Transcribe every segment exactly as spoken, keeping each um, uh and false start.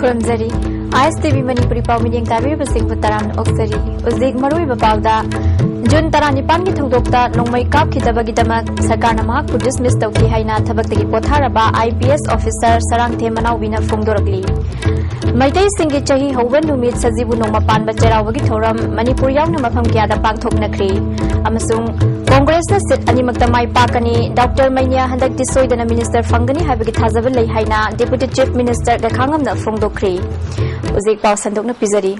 ꯈꯨꯔꯨꯝꯖꯔꯤ꯫ ꯑꯥꯏ S T V Manipuri ꯄꯥꯎ ꯃꯤꯠꯌꯦꯡ ꯇꯥꯕꯤꯔꯤꯕꯁꯤꯡꯕꯨ ꯇꯔꯥꯝꯅ ꯑꯣꯛꯆꯔꯤ꯫ ꯍꯧꯖꯤꯛ ꯃꯔꯨꯑꯣꯏꯕ ꯄꯥꯎꯗ, ꯖꯨꯟ ꯇꯔꯥꯅꯤꯄꯥꯟꯒꯤ ꯊꯧꯗꯣꯛꯇ ꯅꯣꯡꯃꯩ ꯀꯥꯞꯈꯤꯗꯕꯒꯤꯗꯃꯛ ꯁꯔꯀꯥꯔꯅ ꯃꯍꯥꯛꯄꯨ ꯗꯤꯁꯃꯤꯁ ꯇꯧꯈꯤ ꯍꯥꯏꯅ ꯊꯕꯛꯇꯒꯤ ꯄꯣꯊꯥꯔꯕ I P S officer Sarangthem ꯃꯅꯥꯎꯕꯤꯅ ꯐꯣꯡꯗꯣꯔꯛꯂꯤ꯫ ꯃꯩꯇꯩꯁꯤꯡꯒꯤ ꯆꯍꯤ ꯍꯧꯕ ꯅꯨꯃꯤꯠ ꯁꯖꯤꯕꯨ ꯅꯣꯡꯃ ꯄꯥꯟꯕ ꯆꯩꯔꯥꯎꯕꯒꯤ ꯊꯧꯔꯝ ꯃꯅꯤꯄꯨꯔ ꯌꯥꯎꯅ ꯃꯐꯝ ꯀꯌꯥꯗ ꯄꯥꯡꯊꯣꯛꯅꯈ꯭ꯔꯤ꯫ ꯑꯃꯁꯨꯡ ꯀꯣꯡꯒ꯭ꯔꯦꯁꯅ ꯁꯤꯠ ꯑꯅꯤꯃꯛꯇ ꯃꯥꯏ ꯄꯥꯛꯀꯅꯤ, ꯗꯣꯛꯇꯔ ꯃꯩꯅ꯭ꯌꯥ ꯍꯟꯗꯛꯇꯤ ꯁꯣꯏꯗꯅ ꯃꯤꯅꯤꯁꯇꯔ ꯐꯪꯒꯅꯤ ꯍꯥꯏꯕꯒꯤ ꯊꯥꯖꯕ ꯂꯩ ꯍꯥꯏꯅ ꯗꯦꯄꯨꯇꯤ ꯆꯤꯐ ꯃꯤꯅꯤꯁꯇꯔ ꯒꯩꯈꯥꯉꯝꯅ ꯐꯣꯡꯗꯣꯛꯈ꯭ꯔꯤ꯫ ꯍꯧꯖꯤꯛ ꯄꯥꯎ ꯁꯟꯗꯣꯛꯅ ꯄꯤꯖꯔꯤ꯫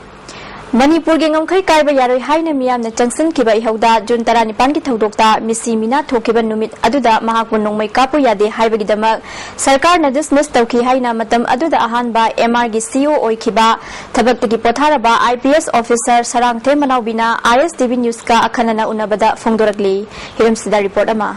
ꯃꯅꯤꯄꯨꯔꯒꯤ ꯉꯝꯈꯩ ꯀꯥꯏꯕ ꯌꯥꯔꯣꯏ ꯍꯥꯏꯅ ꯃꯤꯌꯥꯝꯅ ꯆꯪꯁꯤꯟꯈꯤꯕ ꯏꯍꯧꯗ ꯖꯨꯟ ꯇꯔꯥꯅꯤꯄꯥꯟꯒꯤ ꯊꯧꯗꯣꯛꯇ ꯃꯤꯁꯤ ꯃꯤꯅꯥ ꯊꯣꯛꯈꯤꯕ ꯅꯨꯃꯤꯠ ꯑꯗꯨꯗ ꯃꯍꯥꯛꯄꯨ ꯅꯣꯡꯃꯩ ꯀꯥꯞꯄꯨ ꯌꯥꯗꯦ ꯍꯥꯏꯕꯒꯤꯗꯃꯛ ꯁꯔꯀꯥꯔꯅ ꯗꯤꯁꯃꯤꯁ ꯇꯧꯈꯤ ꯍꯥꯏꯅ ꯃꯇꯝ ꯑꯗꯨꯗ ꯑꯍꯥꯟꯕ ꯑꯦꯝ ꯑꯥꯔꯒꯤ ꯁꯤ ꯏ ꯑꯣ ꯑꯣꯏꯈꯤꯕ, ꯊꯕꯛꯇꯒꯤ ꯄꯣꯊꯥꯔꯕ I P S officer Sarangthem ꯃꯅꯥꯎꯕꯤꯅ ꯑꯥꯏ ꯑꯦꯁ ꯇꯤ ꯚꯤ ꯅ꯭ꯌꯨꯁꯀ ꯑꯈꯟꯅꯅ ꯎꯅꯕꯗ ꯐꯣꯡꯗꯣꯔꯛꯂꯤ꯫ ꯍꯤꯔꯝꯁꯤꯗ ꯔꯤꯄꯣꯔꯠ ꯑꯃ꯫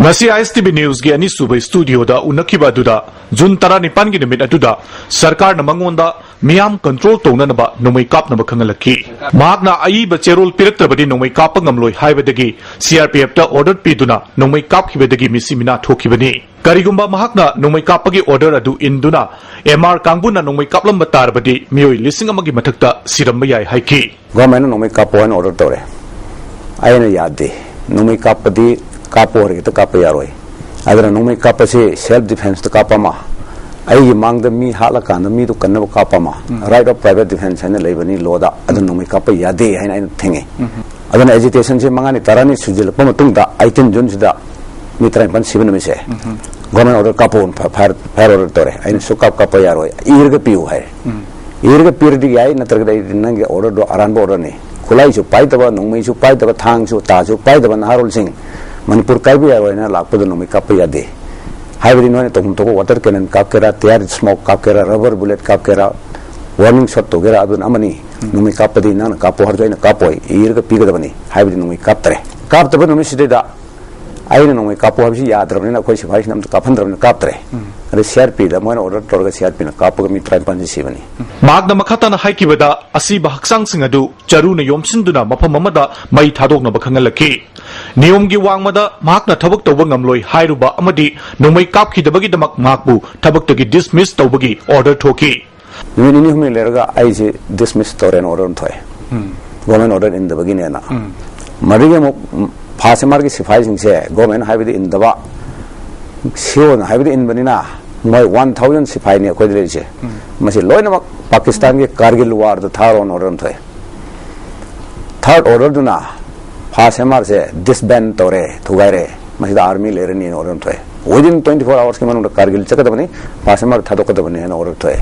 ꯉꯁꯤ ꯑꯥꯏ ꯑꯦꯁ ꯇꯤ ꯚꯤ ꯅ꯭ꯌꯨꯁꯀꯤ ꯑꯅꯤꯁꯨꯕ ꯁ꯭ꯇꯨꯗꯤꯑꯣꯗ ꯎꯅꯈꯤꯕ ꯑꯗꯨꯗ ꯖꯨꯟ ꯇꯔꯥꯅꯤꯄꯥꯟꯒꯤ ꯅꯨꯃꯤꯠ ꯑꯗꯨꯗ ꯁꯔꯀꯥꯔꯅ ꯃꯉꯣꯟꯗ ꯃꯤꯌꯥꯝ ꯀꯟꯇ꯭ꯔꯣꯜ ꯇꯧꯅꯅꯕ ꯅꯣꯡꯃꯩ ꯀꯥꯞꯅꯕ ꯈꯪꯍꯜꯂꯛꯈꯤ꯫ ꯃꯍꯥꯛꯅ ꯑꯏꯕ ꯆꯦꯔꯣꯜ ꯄꯤꯔꯛꯇ꯭ꯔꯕꯗꯤ ꯅꯣꯡꯃꯩ ꯀꯥꯞꯄ ꯉꯝꯂꯣꯏ ꯍꯥꯏꯕꯗꯒꯤ ꯁꯤ ꯑꯥꯔ ꯄꯤ ꯑꯦꯐꯇ ꯑꯣꯔꯗꯔ ꯄꯤꯗꯨꯅ ꯅꯣꯡꯃꯩ ꯀꯥꯞꯈꯤꯕꯗꯒꯤ ꯃꯤꯁꯤ ꯃꯤꯅꯥ ꯊꯣꯛꯈꯤꯕꯅꯤ꯫ ꯀꯔꯤꯒꯨꯝꯕ ꯃꯍꯥꯛꯅ ꯅꯣꯡꯃꯩ ꯀꯥꯞꯄꯒꯤ ꯑꯣꯔꯗꯔ ꯑꯗꯨ ꯏꯟꯗꯨꯅ ꯑꯦꯝ ꯑꯥꯔ ꯀꯥꯡꯕꯨꯅ ꯅꯣꯡꯃꯩ ꯀꯥꯞꯂꯝꯕ ꯇꯥꯔꯕꯗꯤ ꯃꯤꯑꯣꯏ ꯂꯤꯁꯤꯡ ꯑꯃꯒꯤ ꯃꯊꯛꯇ ꯁꯤꯔꯝꯕ ꯌꯥꯏ ꯍꯥꯏꯈꯤ꯫ ꯒꯣꯔꯃꯦꯟꯅ ꯅꯣꯡꯃꯩ ꯀꯥꯞꯄꯣ ꯍꯥꯏꯅ ꯑꯣꯔꯗꯔ ꯇꯧꯔꯦ꯫ ꯑꯩꯅ ꯌꯥꯗꯦ꯫ ꯅꯣꯡꯃꯩ ꯀꯥꯞꯄꯗꯤ ꯀꯥꯞꯄꯣ ꯍꯥꯏꯔꯒ ꯍꯦꯛꯇ ꯀꯥꯞꯄ ꯌꯥꯔꯣꯏ꯫ ꯑꯗꯨꯅ ꯅꯣꯡꯃꯩ ꯀꯥꯞꯄꯁꯦ ꯁꯦꯜꯐ ꯗꯤꯐꯦꯟꯁꯇ ꯀꯥꯞꯄ ꯑꯃ, ꯑꯩꯒꯤ ꯃꯥꯡꯗ ꯃꯤ ꯍꯥꯠꯂꯀꯥꯟꯗ ꯃꯤꯗꯨ ꯀꯟꯅꯕ ꯀꯥꯞꯄ ꯑꯃ, ꯎꯝ꯫ Right of private defense ꯍꯥꯏꯅ ꯂꯩꯕꯅꯤ ꯂꯣꯗ, ꯑꯗꯨ ꯎꯝ꯫ ꯅꯣꯡꯃꯩ ꯀꯥꯞꯄ ꯌꯥꯗꯦ ꯍꯥꯏꯅ ꯑꯩꯅ ꯊꯤꯡꯉꯤ꯫ ꯎꯝ꯫ ꯑꯗꯨꯅ ꯑꯦꯖꯤꯇꯦꯁꯟꯁꯦ ꯃꯉꯥꯅꯤ ꯇꯔꯥꯅꯤ ꯁꯨꯖꯤꯜꯂꯛꯄ ꯃꯇꯨꯡꯗ ꯑꯩꯇꯤꯟ ꯖꯨꯟꯁꯤꯗ ꯃꯤ ꯇꯔꯥꯅꯤꯄꯥꯟ ꯁꯤꯕ ꯅꯨꯃꯤꯠꯁꯦ ꯎꯝ꯫ ꯒꯣꯔꯃꯦꯟ ꯑꯣꯔꯗꯔ ꯀꯥꯞꯄꯣ, ꯐ-, ꯐꯥꯏꯌꯔ, ꯐꯥꯏꯌꯔ ꯑꯣꯔꯗꯔ ꯇꯧꯔꯦ꯫ ꯑꯩꯅ ꯁꯨꯛꯀꯥꯞ ꯀꯥꯞꯄ ꯌꯥꯔꯣꯏ, ꯏꯔꯒ ꯄꯤꯌꯨ ꯍꯥꯏꯔꯦ꯫ ꯎꯝ꯫ ꯏꯔꯒ ꯄꯤꯔꯗꯤ ꯌꯥꯏ, ꯅꯠꯇ꯭ꯔꯒꯗꯤ ꯑꯩꯗꯤ ꯅꯪꯒꯤ ꯑꯣꯔꯗꯔꯗꯣ ꯑꯔꯥꯟꯕ ꯑꯣꯔꯗꯔꯅꯤ꯫ ꯈꯨꯠꯂꯥꯏꯁꯨ ꯄꯥꯏꯗꯕ, ꯅꯣꯡꯃꯩꯁꯨ ꯄꯥꯏꯗꯕ, ꯊꯥꯡꯁꯨ ꯇꯥꯁꯨ ꯄꯥꯏꯗꯕ ꯅꯍꯥꯔꯣꯜꯁꯤꯡ ꯃꯅꯤꯄꯨꯔ ꯀꯥꯏꯕ ꯌꯥꯔꯣꯏꯅ ꯂꯥꯛꯄꯗ ꯅꯣꯡꯃꯩ ꯀꯥꯞꯄ ꯌꯥꯗꯦ꯫ ꯍꯥꯏꯕꯗꯤ ꯅꯣꯏꯅ ꯇꯧꯐꯝ ꯊꯣꯛꯄ ꯋꯥꯇꯔ ꯀꯦꯅꯟ ꯀꯥꯞꯀꯦꯔꯥ, ꯇꯤꯌꯥꯔ ꯁ꯭ꯃꯣꯛ ꯀꯥꯞꯀꯦꯔꯥ, ꯔꯕꯔ ꯕꯨꯂꯦꯠ ꯀꯥꯞꯀꯦꯔꯥ, ꯋꯥꯔꯅꯤꯡ ꯁꯣꯠ ꯇꯧꯒꯦꯔꯥ, ꯑꯗꯨꯅ ꯑꯃꯅꯤ꯫ ꯎꯝ꯫ ꯅꯣꯡꯃꯩ ꯀꯥꯞꯄꯗꯤ ꯅꯪꯅ ꯀꯥꯞꯄꯣ ꯍꯥꯏꯔꯁꯨ ꯑꯩꯅ ꯀꯥꯞꯄꯣꯏ, ꯏꯔꯒ ꯄꯤꯒꯗꯕꯅꯤ ꯍꯥꯏꯕꯗꯤ ꯅꯣꯡꯃꯩ ꯀꯥꯞꯇꯔꯦ꯫ ꯀꯥꯞꯇꯕ ꯅꯨꯃꯤꯠꯁꯤꯗꯩꯗ ꯑꯩꯅ ꯅꯣꯡꯃꯩ ꯀꯥꯞꯄꯣ ꯍꯥꯏꯕꯁꯤ ꯌꯥꯗ꯭ꯔꯕꯅꯤꯅ ꯑꯩꯈꯣꯏ ꯁꯤꯐꯥꯏꯁꯤꯅ ꯑꯝꯇ ꯀꯥꯞꯍꯟꯗ꯭ꯔꯕꯅꯤꯅ ꯀꯥꯞꯇ꯭ꯔꯦ꯫ ꯎꯝ꯫ ꯑꯗꯩ ꯁꯤ ꯑꯥꯔ ꯄꯤꯗ ꯃꯣꯏꯅ ꯑꯣꯔꯗꯔ ꯇꯧꯔꯒ ꯁꯤ ꯑꯥꯔ ꯄꯤꯅ ꯀꯥꯞꯄꯒ ꯃꯤ ꯇꯔꯥꯅꯤꯄꯥꯟꯁꯤ ꯁꯤꯕꯅꯤ꯫ ꯃꯍꯥꯛꯅ ꯃꯈꯥ ꯇꯥꯅ ꯍꯥꯏꯈꯤꯕꯗ, ꯑꯁꯤꯕ ꯍꯛꯆꯥꯡꯁꯤꯡ ꯑꯗꯨ ꯆꯔꯨꯅ ꯌꯣꯝꯁꯤꯟꯗꯨꯅ ꯃꯐꯝ ꯑꯃꯗ ꯃꯩ ꯊꯥꯗꯣꯛꯅꯕ ꯈꯪꯍꯜꯂꯛꯈꯤ꯫ ꯅꯤꯌꯣꯝꯒꯤ ꯋꯥꯡꯃꯗ ꯃꯍꯥꯛꯅ ꯊꯕꯛ ꯇꯧꯕ ꯉꯝꯂꯣꯏ ꯍꯥꯏꯔꯨꯕ ꯑꯃꯗꯤ ꯅꯣꯡꯃꯩ ꯀꯥꯞꯈꯤꯗꯕꯒꯤꯗꯃꯛ ꯃꯍꯥꯛꯄꯨ ꯊꯕꯛꯇꯒꯤ ꯗꯤꯁꯃꯤꯁ ꯇꯧꯕꯒꯤ ꯑꯣꯔꯗꯔ ꯊꯣꯛꯈꯤ꯫ ꯅꯨꯃꯤꯠ ꯅꯤꯅꯤ ꯍꯨꯝꯅꯤ ꯂꯩꯔꯒ ꯑꯩꯁꯦ ꯗꯤꯁꯃꯤꯁ ꯇꯧꯔꯦꯅ ꯑꯣꯔꯗꯔ ꯑꯃ ꯊꯣꯛꯑꯦ꯫ ꯒꯣꯔꯃꯦꯟ ꯑꯣꯔꯗꯔ ꯏꯟꯗꯕꯒꯤꯅꯦꯅ꯫ ꯃꯗꯨꯒꯤ ꯑꯃꯨꯛ ꯐꯥꯁ ꯑꯦꯝ ꯑꯥꯔꯒꯤ ꯁꯤꯐꯥꯏꯁꯤꯡꯁꯦ ꯒꯣꯔꯃꯦꯟ ꯍꯥꯏꯕꯗꯤ ꯏꯟꯗꯕ, ꯁꯤꯑꯣꯅ ꯍꯥꯏꯕꯗꯤ ꯏꯟꯕꯅꯤꯅ, ꯃꯣꯏ ꯋꯥꯟ ꯊꯥꯎꯖꯟ ꯁꯤꯐꯥꯏꯅꯤ ꯑꯩꯈꯣꯏꯗ ꯂꯩꯔꯤꯁꯦ꯫ ꯃꯁꯤ ꯂꯣꯏꯅꯃꯛ ꯄꯥꯀꯤꯁꯇꯥꯟꯒꯤ ꯀꯥꯔꯒꯤꯜ ꯋꯥꯔꯗ ꯊꯥꯔꯣꯅ ꯑꯣꯔꯗꯔ ꯑꯃ ꯊꯣꯛꯑꯦ꯫ ꯊꯥꯔꯠ ꯑꯣꯔꯗꯔꯗꯨꯅ ꯐꯥꯁ ꯑꯦꯝ ꯑꯥꯔꯁꯦ ꯗꯤꯁꯕꯦꯟ ꯇꯧꯔꯦ, ꯊꯨꯒꯥꯏꯔꯦ, ꯃꯁꯤꯗ ꯑꯥꯔꯃꯤ ꯂꯩꯔꯅꯤꯅ ꯑꯣꯔꯗꯔ ꯊꯣꯛꯑꯦ꯫ ꯋꯤꯗꯤꯟ ꯇ꯭ꯋꯦꯟꯇꯤ ꯐꯣꯔ ꯑꯋꯥꯔꯁꯀꯤ ꯃꯅꯨꯡꯗ ꯀꯥꯔꯒꯤꯜ ꯆꯠꯀꯗꯕꯅꯤ, ꯐꯥꯁ ꯑꯦꯝ ꯑꯥꯔ ꯊꯥꯗꯣꯛꯀꯗꯕꯅꯤ ꯍꯥꯏꯅ ꯑꯣꯔꯗꯔ ꯊꯣꯛꯑꯦ꯫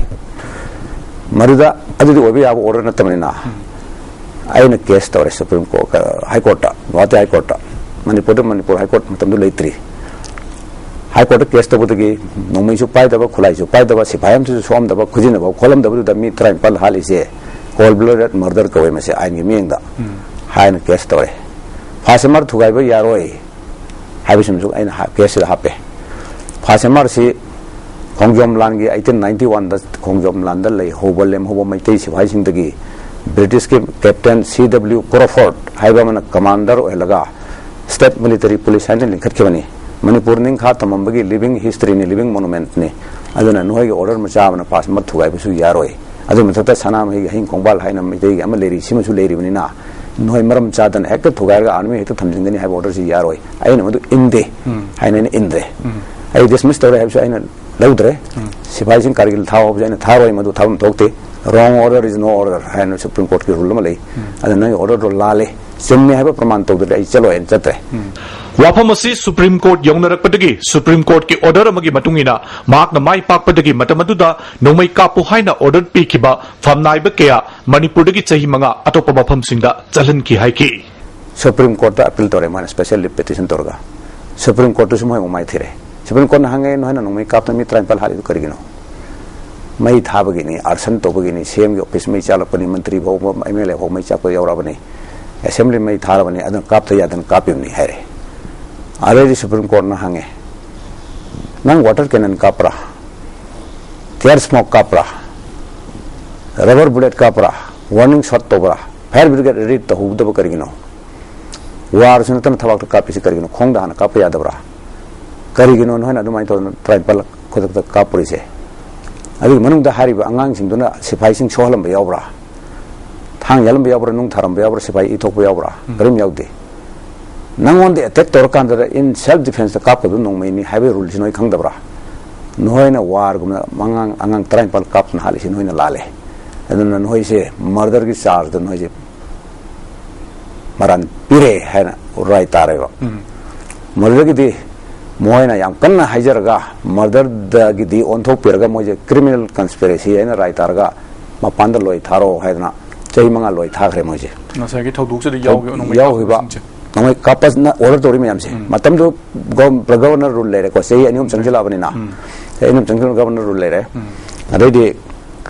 ꯃꯗꯨꯗ ꯑꯗꯨꯗꯤ ꯑꯣꯏꯕ ꯌꯥꯕ ꯑꯣꯔꯗꯔ ꯅꯠꯇꯕꯅꯤꯅ ꯑꯩꯅ ꯀꯦꯁ ꯇꯧꯔꯦ ꯁꯨꯄ꯭ꯔꯤꯝ ꯀꯣꯔꯠ, ꯍꯥꯏ ꯀꯣꯔꯠꯇ, ꯒꯨꯋꯥꯍꯥꯇꯤ ꯍꯥꯏ ꯀꯣꯔꯠꯇ꯫ ꯃꯅꯤꯄꯨꯔꯗ ꯃꯅꯤꯄꯨꯔ ꯍꯥꯏ ꯀꯣꯔꯠ ꯃꯇꯝꯗꯨ ꯂꯩꯇ꯭ꯔꯤ꯫ ꯍꯥꯏ ꯀꯣꯔꯠꯇ ꯀꯦꯁ ꯇꯧꯕꯗꯒꯤ ꯅꯣꯡꯃꯩꯁꯨ ꯄꯥꯏꯗꯕ, ꯈꯨꯠꯂꯥꯏꯁꯨ ꯄꯥꯏꯗꯕ, ꯁꯤꯐꯥꯏ ꯑꯃꯁꯨ ꯁꯣꯛꯑꯝꯗꯕ, ꯈꯨꯖꯤꯟꯅꯐꯥꯎ ꯈꯣꯜꯂꯝꯗꯕꯗꯨꯗ ꯃꯤ ꯇꯔꯥꯅꯤꯄꯥꯜ ꯍꯥꯠꯂꯤꯁꯦ ꯀꯣꯜ ꯕ꯭ꯂꯗꯦꯗ ꯃꯔꯗꯔ ꯀꯧꯋꯦ ꯃꯁꯤ ꯑꯥꯏꯟꯒꯤ ꯃꯤꯠꯌꯦꯡꯗ ꯍꯥꯏꯅ ꯀꯦꯁ ꯇꯧꯔꯦ꯫ ꯐꯥꯁ ꯑꯦꯝ ꯑꯥꯔ ꯊꯨꯒꯥꯏꯕ ꯌꯥꯔꯣꯏ ꯍꯥꯏꯕꯁꯤꯃꯁꯨ ꯑꯩꯅ ꯍꯥ-, ꯀꯦꯁꯁꯤꯗ ꯍꯥꯞꯄꯦ꯫ ꯐꯥꯁ ꯑꯦꯝ ꯑꯥꯔꯁꯤ ꯈꯣꯡꯖꯣꯝ ꯂꯥꯟꯒꯤ ꯑꯩꯇꯤꯟ ꯅꯥꯏꯟꯇꯤ ꯋꯥꯟꯗ ꯈꯣꯡꯖꯣꯝ ꯂꯥꯟꯗ ꯂꯩꯍꯧꯕ ꯂꯦꯝꯍꯧꯕ ꯃꯩꯇꯩ ꯁꯤꯐꯥꯏꯁꯤꯡꯗꯒꯤ ꯕ꯭ꯔꯤꯇꯤꯁꯀꯤ ꯀꯦꯞꯇꯦꯟ ꯁꯤ ꯗꯕ꯭ꯂꯤꯎ ꯀ꯭ꯔꯣꯐꯣꯔꯗ ꯍꯥꯏꯕ ꯑꯃꯅ ꯀꯃꯥꯟꯗꯔ ꯑꯣꯏꯍꯜꯂꯒ ꯁ꯭ꯇꯦꯠ ꯃꯤꯂꯤꯇꯔꯤ ꯄꯨꯂꯤꯁ ꯍꯥꯏꯅ ꯂꯤꯡꯈꯠꯈꯤꯕꯅꯤ꯫ ꯃꯅꯤꯄꯨꯔ ꯅꯤꯡꯈꯥ ꯊꯝꯃꯝꯕꯒꯤ ꯂꯤꯕꯤꯡ ꯍꯤꯁꯇ꯭ꯔꯤꯅꯤ, ꯂꯤꯕꯤꯡ ꯃꯣꯅꯨꯃꯦꯟꯠꯅꯤ꯫ ꯑꯗꯨꯅ ꯅꯈꯣꯏꯒꯤ ꯑꯣꯔꯗꯔ ꯃꯆꯥ ꯑꯃꯅ ꯐꯥꯁ ꯑꯃ ꯊꯨꯒꯥꯏꯕꯁꯨ ꯌꯥꯔꯣꯏ꯫ ꯑꯗꯨꯒꯤ ꯃꯊꯛꯇ ꯁꯅꯥꯃꯍꯤꯒꯤ ꯍꯌꯤꯡ ꯈꯣꯡꯕꯥꯜ ꯍꯥꯏꯅ ꯃꯩꯇꯩꯒꯤ ꯑꯃ ꯂꯩꯔꯤ, ꯁꯤꯃꯁꯨ ꯂꯩꯔꯤꯕꯅꯤꯅ ꯅꯈꯣꯏ ꯃꯔꯝ ꯆꯥꯗꯅ ꯍꯦꯛꯇ ꯊꯨꯒꯥꯏꯔꯒ ꯑꯥꯔꯃꯤ ꯍꯦꯛꯇ ꯊꯝꯖꯤꯟꯒꯅꯤ ꯍꯥꯏꯕ ꯑꯣꯔꯗꯔꯁꯤ ꯌꯥꯔꯣꯏ꯫ ꯑꯩꯅ ꯃꯗꯨ ꯏꯟꯗꯦ ꯍꯥꯏꯅ ꯑꯩꯅ ꯏꯟꯗ꯭ꯔꯦ꯫ ꯑꯩ ꯗꯤꯁꯃꯤꯁ ꯇꯧꯔꯦ ꯍꯥꯏꯕꯁꯨ ꯑꯩꯅ ꯂꯧꯗ꯭ꯔꯦ꯫ ꯁꯤꯐꯥꯏꯁꯤꯡ ꯀꯥꯔꯒꯤꯜ ꯊꯥꯎ ꯍꯥꯏꯕꯁꯨ ꯑꯩꯅ ꯊꯥꯔꯣꯏ, ꯃꯗꯨ ꯊꯥꯐꯝ ꯊꯣꯛꯇꯦ꯫ Wrong order is no order ꯍꯥꯏꯅ ꯁꯨꯄ꯭ꯔꯤꯝ ꯀꯣꯔꯠꯀꯤ ꯔꯨꯜ ꯑꯃ ꯂꯩ꯫ ꯑꯗꯨ ꯅꯪꯒꯤ ꯑꯣꯔꯗꯔꯗꯣ ꯂꯥꯜꯂꯦ, ꯆꯨꯝꯃꯦ ꯍꯥꯏꯕ ꯄ꯭ꯔꯃꯥꯟ ꯇꯧꯗ꯭ꯔꯗꯤ ꯑꯩ ꯆꯠꯂꯣꯏ ꯍꯥꯏꯅ ꯆꯠꯇ꯭ꯔꯦ꯫ ꯋꯥꯐꯝ ꯑꯁꯤ ꯁꯨꯄ꯭ꯔꯤꯝ ꯀꯣꯔꯠ ꯌꯧꯅꯔꯛꯄꯗꯒꯤ ꯁꯨꯄ꯭ꯔꯤꯝ ꯀꯣꯔꯠꯀꯤ ꯑꯣꯔꯗꯔ ꯑꯃꯒꯤ ꯃꯇꯨꯡ ꯏꯟꯅ ꯃꯍꯥꯛꯅ ꯃꯥꯏ ꯄꯥꯛꯄꯗꯒꯤ ꯃꯇꯝ ꯑꯗꯨꯗ ꯅꯣꯡꯃꯩ ꯀꯥꯞꯄꯨ ꯍꯥꯏꯅ ꯑꯣꯔꯗꯔ ꯄꯤꯈꯤꯕ ꯐꯝꯅꯥꯏꯕ ꯀꯌꯥ ꯃꯅꯤꯄꯨꯔꯗꯒꯤ ꯆꯍꯤ ꯃꯉꯥ ꯑꯇꯣꯞꯄ ꯃꯐꯝꯁꯤꯡꯗ ꯆꯠꯍꯟꯈꯤ ꯍꯥꯏꯈꯤ꯫ ꯁꯨꯄ꯭ꯔꯤꯝ ꯀꯣꯔꯠꯇ ꯑꯄꯤꯜ ꯇꯧꯔꯦ, ꯃꯥꯅ ꯁ꯭ꯄꯦꯁꯦꯜ ꯂꯤꯞ ꯄꯤꯇꯤꯁꯟ ꯇꯧꯔꯒ꯫ ꯁꯨꯄ꯭ꯔꯤꯝ ꯀꯣꯔꯠꯇꯁꯨ ꯃꯣꯏ ꯑꯃꯨꯛ ꯃꯥꯏ ꯊꯤꯔꯦ꯫ ꯁꯨꯄ꯭ꯔꯤꯝ ꯀꯣꯔꯠꯅ ꯍꯪꯉꯦ, "ꯅꯈꯣꯏꯅ ꯅꯣꯡꯃꯩ ꯀꯥꯞꯇꯅ ꯃꯤ ꯇꯔꯥꯅꯤꯄꯥꯜ ꯍꯥꯠꯂꯤꯗꯨ ꯀꯔꯤꯒꯤꯅꯣ?" "ꯃꯩ ꯊꯥꯕꯒꯤꯅꯤ, ꯑꯥꯔꯁꯟ ꯇꯧꯕꯒꯤꯅꯤ, ꯁꯤ ꯑꯦꯝꯒꯤ ꯑꯣꯐꯤꯁ ꯃꯩ ꯆꯥꯛꯂꯛꯄꯅꯤ, ꯃꯟꯇ꯭ꯔꯤ ꯐꯥꯎꯕ, ꯑꯦꯝ ꯑꯦꯜ ꯑꯦ ꯐꯥꯎ ꯃꯩ ꯆꯥꯛꯄ ꯌꯥꯎꯔꯕꯅꯤ, ꯑꯦꯁꯦꯝꯕ꯭ꯂꯤ ꯃꯩ ꯊꯥꯔꯕꯅꯤ, ꯑꯗꯨꯅ ꯀꯥꯞꯇ ꯌꯥꯗꯅ ꯀꯥꯞꯄꯤꯕꯅꯤ" ꯍꯥꯏꯔꯦ꯫ ꯑꯗꯩꯗꯤ ꯁꯨꯄ꯭ꯔꯤꯝ ꯀꯣꯔꯠꯅ ꯍꯪꯉꯦ, "ꯅꯪ ꯋꯥꯇꯔ ꯀꯦꯅꯟ ꯀꯥꯞꯄ꯭ꯔꯥ? ꯇꯤꯌꯔ ꯁ꯭ꯃꯣꯛ ꯀꯥꯞꯄ꯭ꯔꯥ? ꯔꯕꯔ ꯕꯨꯂꯦꯠ ꯀꯥꯞꯄ꯭ꯔꯥ? ꯋꯥꯔꯅꯤꯡ ꯁꯣꯠ ꯇꯧꯕ꯭ꯔꯥ? ꯐꯥꯌꯔ ꯕ꯭ꯔꯤꯒꯦꯗ ꯔꯦꯗꯤ ꯇꯧꯍꯧꯗꯕ ꯀꯔꯤꯒꯤꯅꯣ? ꯋꯥꯔꯁꯨ ꯅꯠꯇꯅ ꯊꯕꯥꯛꯇ ꯀꯥꯞꯄꯤꯁꯤ ꯀꯔꯤꯒꯤꯅꯣ? ꯈꯣꯡꯗ ꯍꯥꯟꯅ ꯀꯥꯞꯄ ꯌꯥꯗꯕ꯭ꯔꯥ? ꯀꯔꯤꯒꯤꯅꯣ ꯅꯈꯣꯏꯅ ꯑꯗꯨꯃꯥꯏꯅ ꯇꯧꯗꯅ ꯇꯔꯥꯅꯤꯄꯥꯜ ꯈꯨꯗꯛꯇ ꯀꯥꯞꯄꯨꯔꯤꯁꯦ?" ꯑꯗꯨꯒꯤ ꯃꯅꯨꯡꯗ ꯍꯥꯏꯔꯤꯕ ꯑꯉꯥꯡꯁꯤꯡꯗꯨꯅ ꯁꯤꯐꯥꯏꯁꯤꯡ ꯁꯣꯛꯍꯜꯂꯝꯕ ꯌꯥꯎꯕ꯭ꯔꯥ? ꯊꯥꯡ ꯌꯥꯜꯂꯝꯕ ꯌꯥꯎꯕ꯭ꯔꯥ? ꯅꯨꯡ ꯊꯥꯔꯝꯕ ꯌꯥꯎꯕ꯭ꯔꯥ? ꯁꯤꯐꯥꯏ ꯏ ꯊꯣꯛꯄ ꯌꯥꯎꯕ꯭ꯔꯥ? ꯎꯝ꯫ ꯀꯔꯤꯝ ꯌꯥꯎꯗꯦ꯫ ꯅꯪꯉꯣꯟꯗ ꯑꯦꯇꯦꯛ ꯇꯧꯔꯀꯥꯟꯗ in self defenceꯇ ꯀꯥꯞꯀꯗꯕ ꯅꯣꯡꯃꯩꯅꯤ ꯍꯥꯏꯕꯒꯤ ruleꯁꯤ ꯅꯣꯏ ꯈꯪꯗꯕ꯭ꯔꯥ? ꯅꯣꯏꯅ warꯒꯨꯝꯅ ꯑꯉꯥꯡ, ꯑꯉꯥꯡ ꯇꯔꯥꯅꯤꯄꯥꯜ ꯀꯥꯞꯇꯨꯅ ꯍꯥꯠꯂꯤꯁꯤ ꯅꯣꯏꯅ ꯂꯥꯜꯂꯦ꯫ ꯑꯗꯨꯅ ꯅꯣꯏꯁꯦ murderꯒꯤ chargeꯗ ꯅꯣꯏꯁꯦ ꯃꯔꯥꯟ ꯄꯤꯔꯦ ꯍꯥꯏꯅ ꯔꯥꯏ ꯇꯥꯔꯦꯕ꯫ ꯎꯝ꯫ Murderꯒꯤꯗꯤ ꯃꯣꯏꯅ ꯌꯥꯝ ꯀꯟꯅ ꯍꯥꯏꯖꯔꯒ, murderꯗꯒꯤꯗꯤ ꯑꯣꯟꯊꯣꯛꯄꯤꯔꯒ ꯃꯣꯏꯁꯦ criminal conspiracy ꯍꯥꯏꯅ ꯔꯥꯏ ꯇꯥꯔꯒ ꯃꯄꯥꯟꯗ ꯂꯣꯏ ꯊꯥꯔꯛꯑꯣ ꯍꯥꯏꯗꯅ ꯆꯍꯤ ꯃꯉꯥ ꯂꯣꯏ ꯊꯥꯈ꯭ꯔꯦ ꯃꯣꯏꯁꯦ꯫ ꯉꯁꯥꯏꯒꯤ ꯊꯧꯗꯣꯛꯁꯤꯗ ꯌꯥꯎꯈꯤꯕ ꯅꯣꯡꯃꯩ ꯌꯥꯎꯈꯤꯕ ꯀꯥꯞꯄꯁꯤꯡꯁꯦ꯫ ꯅꯣꯡꯃꯩ ꯀꯥꯞꯄꯁꯤꯅ order ꯇꯧꯔꯤ ꯃꯌꯥꯝꯁꯦ꯫ ꯎꯝ꯫ ꯃꯇꯝꯗꯨ gov-, governor rule ꯂꯩꯔꯦꯀꯣ, ꯆꯍꯤ ꯑꯅꯤ ꯑꯍꯨꯝ ꯆꯪꯁꯤꯜꯂꯛꯑꯕꯅꯤꯅ꯫ ꯎꯝ꯫ ꯆꯍꯤ ꯑꯅꯤ ꯑꯍꯨꯝ ꯆꯪꯁꯤꯜꯂꯛꯑꯕ governor rule ꯂꯩꯔꯦ꯫ ꯎꯝ꯫ ꯑꯗꯩꯗꯤ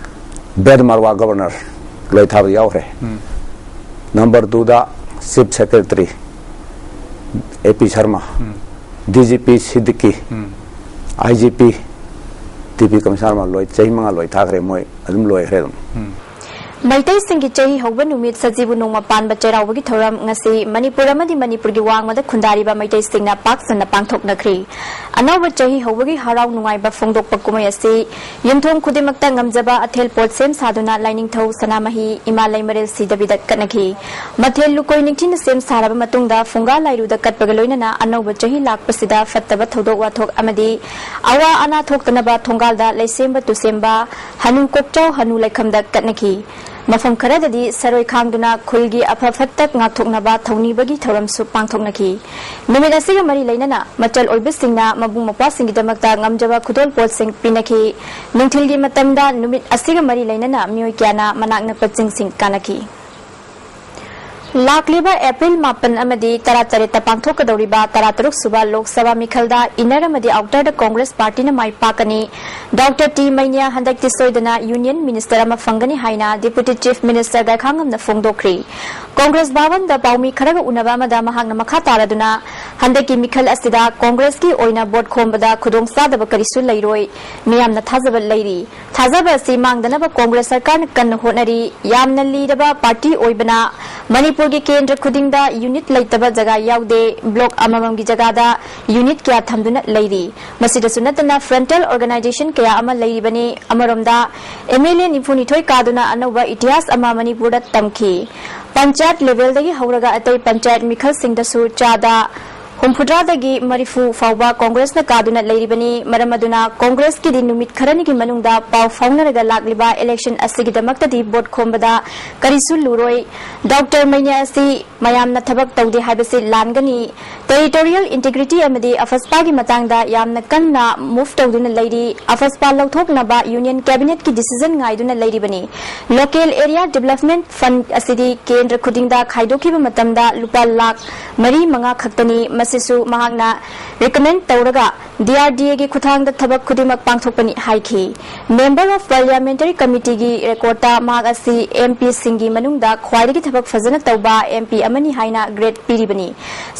ꯕꯦꯗ ꯃꯥꯔꯋꯥ governor ꯂꯣꯏ ꯊꯥꯕ ꯌꯥꯎꯈ꯭ꯔꯦ꯫ ꯎꯝ꯫ Number twoꯗ chief secretary A P Sharma, um. D G P Siddiqui, um. I G P T P commissioner ꯂꯣꯏ ꯆꯍꯤ ꯃꯉꯥ ꯂꯣꯏ ꯊꯥꯈ꯭ꯔꯦ, ꯃꯣꯏ ꯑꯗꯨꯝ ꯂꯣꯏꯈ꯭ꯔꯦ ꯑꯗꯨꯝ꯫ ꯎꯝ꯫ ꯃꯩꯇꯩꯁꯤꯡꯒꯤ ꯆꯍꯤ ꯍꯧꯕ ꯅꯨꯃꯤꯠ ꯁꯖꯤꯕꯨ ꯅꯣꯡꯃ ꯄꯥꯟꯕ ꯆꯩꯔꯥꯎꯕꯒꯤ ꯊꯧꯔꯝ ꯉꯁꯤ ꯃꯅꯤꯄꯨꯔ ꯑꯃꯗꯤ ꯃꯅꯤꯄꯨꯔꯒꯤ ꯋꯥꯡꯃꯗ ꯈꯨꯟꯗꯥꯔꯤꯕ ꯃꯩꯇꯩꯁꯤꯡꯅ ꯄꯥꯛ ꯁꯟꯅ ꯄꯥꯡꯊꯣꯛꯅꯈ꯭ꯔꯤ꯫ ꯑꯅꯧꯕ ꯆꯍꯤ ꯍꯧꯕꯒꯤ ꯍꯔꯥꯎ ꯅꯨꯡꯉꯥꯏꯕ ꯐꯣꯡꯗꯣꯛꯄ ꯀꯨꯝꯍꯩ ꯑꯁꯤ ꯌꯨꯝꯊꯣꯡ ꯈꯨꯗꯤꯡꯃꯛꯇ ꯉꯝꯖꯕ ꯑꯊꯦꯜ ꯄꯣꯠ ꯁꯦꯝ ꯁꯥꯗꯨꯅ ꯂꯥꯏꯅꯤꯡꯊꯧ ꯁꯅꯥꯃꯍꯤ ꯏꯃꯥ ꯂꯩꯃꯔꯦꯜ ꯁꯤꯗꯕꯤꯗ ꯀꯠꯅꯈꯤ꯫ ꯃꯊꯦꯜ ꯂꯨꯀꯣꯏ ꯅꯤꯡꯊꯤꯅ ꯁꯦꯝ ꯁꯥꯔꯕ ꯃꯇꯨꯡꯗ ꯐꯨꯡꯒꯥ ꯂꯥꯏꯔꯨꯗ ꯀꯠꯄꯒ ꯂꯣꯏꯅꯅ ꯑꯅꯧꯕ ꯆꯍꯤ ꯂꯥꯛꯄꯁꯤꯗ ꯐꯠꯇꯕ ꯊꯧꯗꯣꯛ ꯋꯥꯊꯣꯛ ꯑꯃꯗꯤ ꯑꯋꯥ ꯑꯅꯥ ꯊꯣꯛꯇꯅꯕ ꯊꯣꯡꯒꯥꯜꯗ ꯂꯩꯁꯦꯝꯕ ꯇꯨꯁꯦꯝꯕ, ꯍꯅꯨ ꯀꯣꯛꯆꯥꯎ ꯍꯅꯨ ꯂꯩꯈꯝꯗ ꯀꯠꯅꯈꯤ꯫ ꯃꯐꯝ ꯈꯔꯗꯗꯤ ꯁꯔꯣꯏ ꯈꯥꯡꯗꯨꯅ ꯈꯨꯜꯒꯤ ꯑꯐ ꯐꯠꯇ ꯉꯥꯛꯊꯣꯛꯅꯕ ꯊꯧꯅꯤꯕꯒꯤ ꯊꯧꯔꯝꯁꯨ ꯄꯥꯡꯊꯣꯛꯅꯈꯤ꯫ ꯅꯨꯃꯤꯠ ꯑꯁꯤꯒ ꯃꯔꯤ ꯂꯩꯅꯅ ꯃꯆꯜ ꯑꯣꯏꯕꯁꯤꯡꯅ ꯃꯕꯨꯡ ꯃꯧꯄ꯭ꯋꯥꯁꯤꯡꯒꯤꯗꯃꯛꯇ ꯉꯝꯖꯕ ꯈꯨꯗꯣꯜ ꯄꯣꯠꯁꯤꯡ ꯄꯤꯅꯈꯤ꯫ ꯅꯨꯡꯊꯤꯜꯒꯤ ꯃꯇꯝꯗ ꯅꯨꯃꯤꯠ ꯑꯁꯤꯒ ꯃꯔꯤ ꯂꯩꯅꯅ ꯃꯤꯑꯣꯏ ꯀꯌꯥꯅ ꯃꯅꯥꯛ ꯅꯛꯄ ꯆꯤꯡꯁꯤꯡ ꯀꯥꯅꯈꯤ꯫ ꯂꯥꯛꯂꯤꯕ ꯑꯦꯄ꯭ꯔꯤꯜ ꯃꯥꯄꯟ ꯑꯃꯗꯤ ꯇꯔꯥꯇꯔꯦꯠꯇ ꯄꯥꯡꯊꯣꯛꯀꯗꯧꯔꯤꯕ ꯇꯔꯥꯇꯔꯨꯛ ꯁꯨꯕ ꯂꯣꯛ ꯁꯚꯥ ꯃꯤꯈꯜꯗ inner ꯑꯃꯗꯤ outerꯗ ꯀꯣꯡꯒ꯭ꯔꯦꯁ ꯄꯥꯔꯇꯤꯅ ꯃꯥꯏ ꯄꯥꯛꯀꯅꯤ꯫ ꯗꯣꯛꯇꯔ ꯇꯤ ꯃꯩꯅ꯭ꯌꯥ ꯍꯟꯗꯛꯇꯤ ꯁꯣꯏꯗꯅ ꯌꯨꯅꯤꯌꯟ ꯃꯤꯅꯤꯁꯇꯔ ꯑꯃ ꯐꯪꯒꯅꯤ ꯍꯥꯏꯅ ꯗꯤꯄꯨꯇꯤ ꯆꯤꯐ ꯃꯤꯅꯤꯁꯇꯔ ꯒꯥꯏꯈꯥꯉꯝꯅ ꯐꯣꯡꯗꯣꯛꯈ꯭ꯔꯤ꯫ ꯀꯣꯡꯒ꯭ꯔꯦꯁ ꯚꯥꯋꯟꯗ ꯄꯥꯎꯃꯤ ꯈꯔꯒ ꯎꯅꯕ ꯑꯃꯗ ꯃꯍꯥꯛꯅ ꯃꯈꯥ ꯇꯥꯔꯗꯨꯅ, ꯍꯟꯗꯛꯀꯤ ꯃꯤꯈꯜ ꯑꯁꯤꯗ ꯀꯣꯡꯒ꯭ꯔꯦꯁꯀꯤ ꯑꯣꯏꯅ ꯚꯣꯠ ꯈꯣꯝꯕꯗ ꯈꯨꯗꯣꯡꯆꯥꯗꯕ ꯀꯔꯤꯁꯨ ꯂꯩꯔꯣꯏ, ꯃꯤꯌꯥꯝꯅ ꯊꯥꯖꯕ ꯂꯩꯔꯤ꯫ ꯊꯥꯖꯕ ꯑꯁꯤ ꯃꯥꯡꯗꯅꯕ ꯀꯣꯡꯒ꯭ꯔꯦꯁ ꯁꯔꯀꯥꯔꯅ ꯀꯟꯅ ꯍꯣꯠꯅꯔꯤ꯫ ꯌꯥꯝꯅ ꯂꯤꯔꯕ ꯄꯥꯔꯇꯤ ꯑꯣꯏꯕꯅ ꯃꯅꯤꯄꯨꯔ ꯒꯤ ꯀꯦꯟꯗ꯭ꯔ ꯈꯨꯗꯤꯡꯗ ꯌꯨꯅꯤꯠ ꯂꯩꯇꯕ ꯖꯒꯥ ꯌꯥꯎꯗꯦ꯫ ꯕ꯭ꯂꯣꯛ ꯑꯃꯃꯝꯒꯤ ꯖꯒꯥꯗ ꯌꯨꯅꯤꯠ ꯀꯌꯥ ꯊꯝꯗꯨꯅ ꯂꯩꯔꯤ꯫ ꯃꯁꯤꯗꯁꯨ ꯅꯠꯇꯅ, ꯐ꯭ꯔꯟꯇꯦꯜ ꯑꯣꯔꯒꯅꯥꯏꯖꯦꯁꯟ ꯀꯌꯥ ꯑꯃ ꯂꯩꯔꯤꯕꯅꯤ꯫ ꯑꯃꯔꯣꯝꯗ, ꯑꯦꯝ ꯑꯦꯜ ꯑꯦ ꯅꯤꯐꯨꯅꯤꯊꯣꯏ ꯀꯥꯗꯨꯅ ꯑꯅꯧꯕ ꯏꯇꯤꯍꯥꯁ ꯑꯃ ꯃꯅꯤꯄꯨꯔꯗ ꯇꯝꯈꯤ꯫ ꯄꯟꯆꯥꯌꯠ ꯂꯦꯚꯦꯜꯗꯒꯤ ꯍꯧꯔꯒ ꯑꯇꯩ ꯄꯟꯆꯥꯌꯠ ꯃꯤꯈꯜꯁꯤꯡꯗꯁꯨ ꯆꯥꯗ ꯍꯨꯝꯐꯨꯇꯔꯥꯗꯒꯤ ꯃꯔꯤꯐꯨ ꯐꯥꯎꯕ ꯀꯣꯡꯒ꯭ꯔꯦꯁꯅ ꯀꯥꯗꯨꯅ ꯂꯩꯔꯤꯕꯅꯤ꯫ ꯃꯔꯝ ꯑꯗꯨꯅ, ꯀꯣꯡꯒ꯭ꯔꯦꯁꯀꯤꯗꯤ ꯅꯨꯃꯤꯠ ꯈꯔꯅꯤꯒꯤ ꯃꯅꯨꯡꯗ ꯄꯥꯎ ꯐꯥꯎꯅꯔꯒ ꯂꯥꯛꯂꯤꯕ ꯏꯂꯦꯛꯁꯟ ꯑꯁꯤꯒꯤꯗꯃꯛꯇꯗꯤ ꯚꯣꯠ ꯈꯣꯝꯕꯗ ꯀꯔꯤꯁꯨ ꯂꯨꯔꯣꯏ꯫ ꯗꯣꯛꯇꯔ ꯃꯩꯅꯦ ꯑꯁꯤ ꯃꯌꯥꯝꯅ ꯊꯕꯛ ꯇꯧꯗꯦ ꯍꯥꯏꯕꯁꯤ ꯂꯥꯟꯒꯅꯤ꯫ ꯇꯦꯔꯤꯇꯣꯔꯤꯌꯦꯜ ꯏꯟꯇꯤꯒ꯭ꯔꯤꯇꯤ ꯑꯃꯗꯤ ꯑꯐꯁꯄꯥꯒꯤ ꯃꯇꯥꯡꯗ ꯌꯥꯝꯅ ꯀꯟꯅ ꯃꯨꯚ ꯇꯧꯗꯨꯅ ꯂꯩꯔꯤ꯫ ꯑꯐꯁꯄꯥ ꯂꯧꯊꯣꯛꯅꯕ ꯌꯨꯅꯤꯌꯟ ꯀꯦꯕꯤꯅꯦꯠꯀꯤ ꯗꯤꯁꯤꯖꯟ ꯉꯥꯏꯗꯨꯅ ꯂꯩꯔꯤꯕꯅꯤ꯫ ꯂꯣꯀꯦꯜ ꯑꯦꯔꯤꯌꯥ ꯗꯤꯕꯦꯂꯞꯃꯦꯟꯠ ꯐꯟꯗ ꯑꯁꯤꯗꯤ ꯀꯦꯟꯗ꯭ꯔ ꯈꯨꯗꯤꯡꯗ ꯈꯥꯏꯗꯣꯛꯈꯤꯕ ꯃꯇꯝꯗ ꯂꯨꯄꯥ ꯂꯥꯈ ꯃꯔꯤ ꯃꯉꯥ ꯈꯛꯇꯅꯤ꯫ ꯃꯁꯤꯁꯨ ꯃꯍꯥꯛꯅ ꯔꯤꯀꯃꯦꯟ ꯇꯧꯔꯒ ꯗꯤ ꯑꯥꯔ ꯗꯤ ꯑꯦꯒꯤ ꯈꯨꯠꯊꯥꯡꯗ ꯊꯕꯛ ꯈꯨꯗꯤꯡꯃꯛ ꯄꯥꯡꯊꯣꯛꯄꯅꯤ ꯍꯥꯏꯈꯤ꯫ ꯃꯦꯝꯕꯔ ꯑꯣꯐ ꯄꯥꯔꯂꯤꯌꯥꯃꯦꯟꯇꯔꯤ ꯀꯃꯤꯇꯤꯒꯤ ꯔꯦꯀꯣꯔꯗꯇ ꯃꯍꯥꯛ ꯑꯁꯤ ꯑꯦꯝ ꯄꯤꯁꯤꯡꯒꯤ ꯃꯅꯨꯡꯗ ꯈ꯭ꯋꯥꯏꯗꯒꯤ ꯊꯕꯛ ꯐꯖꯅ ꯇꯧꯕ ꯑꯦꯝ ꯄꯤ ꯑꯃꯅꯤ ꯍꯥꯏꯅ ꯒ꯭ꯔꯦꯗ ꯄꯤꯔꯤꯕꯅꯤ꯫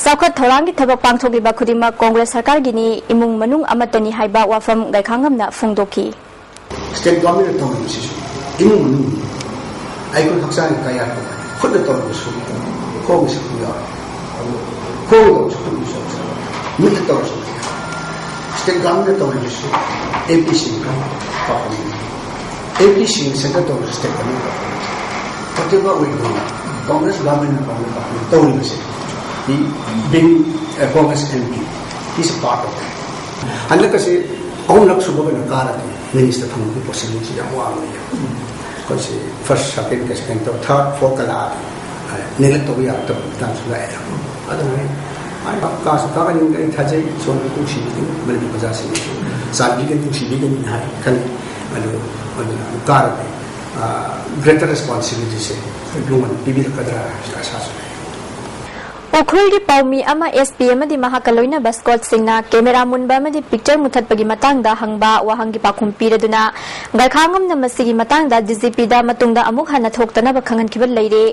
ꯆꯥꯎꯈꯠ ꯊꯧꯔꯥꯡꯒꯤ ꯊꯕꯛ ꯄꯥꯡꯊꯣꯛꯂꯤꯕ ꯈꯨꯗꯤꯡꯃꯛ ꯀꯣꯡꯒ꯭ꯔꯦꯁ ꯁꯔꯀꯥꯔꯒꯤꯅꯤ, ꯏꯃꯨꯡ ꯃꯅꯨꯡ ꯑꯃꯠꯇꯅꯤ ꯍꯥꯏꯕ ꯋꯥꯐꯝ ꯒꯥꯏꯈꯥꯉꯝꯅ ꯐꯣꯡꯗꯣꯛꯈꯤ꯫ ꯁ꯭ꯇꯦꯠ ꯒꯣꯔꯃꯦꯟꯅ ꯇꯧꯔꯤꯕꯁꯤꯁꯨ ꯏꯃꯨꯡ ꯃꯅꯨꯡ, ꯑꯩꯈꯣꯏ ꯍꯛꯆꯥꯡꯒꯤ ꯀꯌꯥꯠ ꯇꯧꯕ, ꯈꯨꯠꯅ ꯇꯧꯔꯤꯕꯁꯨ, ꯈꯣꯡꯅ ꯁꯛꯄ ꯌꯥꯎꯔꯦ꯫ ꯑꯗꯨ ꯈꯣꯡꯅ ꯇꯧꯔꯁꯨ ꯈꯨꯠꯅ ꯁꯣꯛꯆꯕ, ꯃꯤꯠꯅ ꯇꯧꯔꯁꯨ ꯂꯩ꯫ ꯁ꯭ꯇꯦꯠ ꯒꯣꯔꯃꯦꯟꯅ ꯇꯧꯔꯤꯕꯁꯨ ꯑꯦꯝ ꯄꯤꯁꯤꯡꯒ ꯄꯥꯎꯈꯨꯝ, ꯑꯦꯝ ꯄꯤꯁꯤꯡꯅ ꯁꯦꯟꯇꯔ ꯇꯧꯔꯤꯕꯁꯨ ꯁ꯭ꯇꯦꯠ ꯒꯣꯔꯃꯦꯟꯅ ꯇꯧꯔꯤꯕꯁꯨ꯫ ꯐꯠꯇꯕ ꯑꯣꯏꯗꯅ ꯀꯣꯡꯒ꯭ꯔꯦꯁ ꯒꯣꯔꯃꯦꯟꯅ ꯄꯥꯎꯈꯨꯝ ꯇꯧꯔꯤꯕꯁꯦ, being Congress M P is part of ꯍꯟꯗꯛꯀꯁꯤ ꯑꯍꯨꯝꯂꯛ ꯁꯨꯕ ꯑꯣꯏꯅ ꯀꯥꯔꯗꯤ ꯃꯤꯅꯤꯁꯇꯔ ꯐꯪꯕꯒꯤ ꯄꯣꯁꯤꯕꯤꯂꯤꯇꯤꯁꯤ ꯌꯥꯝ ꯋꯥꯡꯅ ꯂꯩꯌꯦ꯫ ꯑꯩꯈꯣꯏꯁꯤ ꯐꯥꯔꯁ, ꯁꯦꯀꯦꯟ, ꯁꯦꯀꯦꯟ ꯇꯧ, ꯊꯥꯔꯠ, ꯐꯣꯔꯠꯀ ꯂꯥꯛꯑꯗꯤ ꯅꯦꯒ꯭ꯂꯦꯛ ꯇꯧꯕ ꯌꯥꯔꯛꯇꯕ ꯃꯇꯥꯡꯁꯨ ꯂꯥꯛꯑꯦ꯫ ꯑꯗꯨꯅ ꯑꯩ ꯀꯥꯁꯨ ꯀꯥꯒꯅꯤꯡꯗꯦ꯫ ꯑꯩ ꯊꯥꯖꯩ ꯁꯣꯝꯅ ꯅꯨꯡꯁꯤꯕꯤꯒꯅꯤ, ꯃꯅꯤꯄꯨꯔ ꯄ꯭ꯔꯖꯥꯁꯤꯡꯅꯁꯨ ꯆꯥꯟꯕꯤꯒꯅꯤ, ꯅꯨꯡꯁꯤꯕꯤꯒꯅꯤ ꯍꯥꯏ ꯈꯜꯂꯤ꯫ ꯑꯗꯨ ꯑꯗꯨꯅ ꯀꯥꯔꯗꯤ ꯒ꯭ꯔꯦꯇꯔ ꯔꯦꯁꯄꯣꯟꯁꯤꯕꯤꯂꯤꯇꯤꯁꯦ ꯅꯉꯣꯟꯗ ꯄꯤꯕꯤꯔꯛꯀꯗ꯭ꯔꯥ ꯍꯥꯏꯕꯁꯤ ꯑꯁꯥꯁꯨ ꯂꯩ꯫ ꯎꯈ꯭ꯔꯨꯜꯒꯤ ꯄꯥꯎꯃꯤ ꯑꯃ ꯑꯦꯁ ꯄꯤ ꯑꯃꯗꯤ ꯃꯍꯥꯛꯀ ꯂꯣꯏꯅꯕ ꯁ꯭ꯀꯣꯠꯁꯤꯡꯅ ꯀꯦꯃꯦꯔꯥ ꯃꯨꯟꯕ ꯑꯃꯗꯤ ꯄꯤꯛꯆꯔ ꯃꯨꯊꯠꯄꯒꯤ ꯃꯇꯥꯡꯗ ꯍꯪꯕ ꯋꯥꯍꯪꯒꯤ ꯄꯥꯎꯈꯨꯝ ꯄꯤꯔꯗꯨꯅ ꯒꯥꯏꯈꯥꯉꯝꯅ ꯃꯁꯤꯒꯤ ꯃꯇꯥꯡꯗ ꯗꯤ ꯖꯤ ꯄꯤꯗ ꯃꯇꯨꯡꯗ ꯑꯃꯨꯛ ꯍꯟꯅ ꯊꯣꯛꯇꯅꯕ ꯈꯪꯍꯟꯈꯤꯕ ꯂꯩꯔꯦ꯫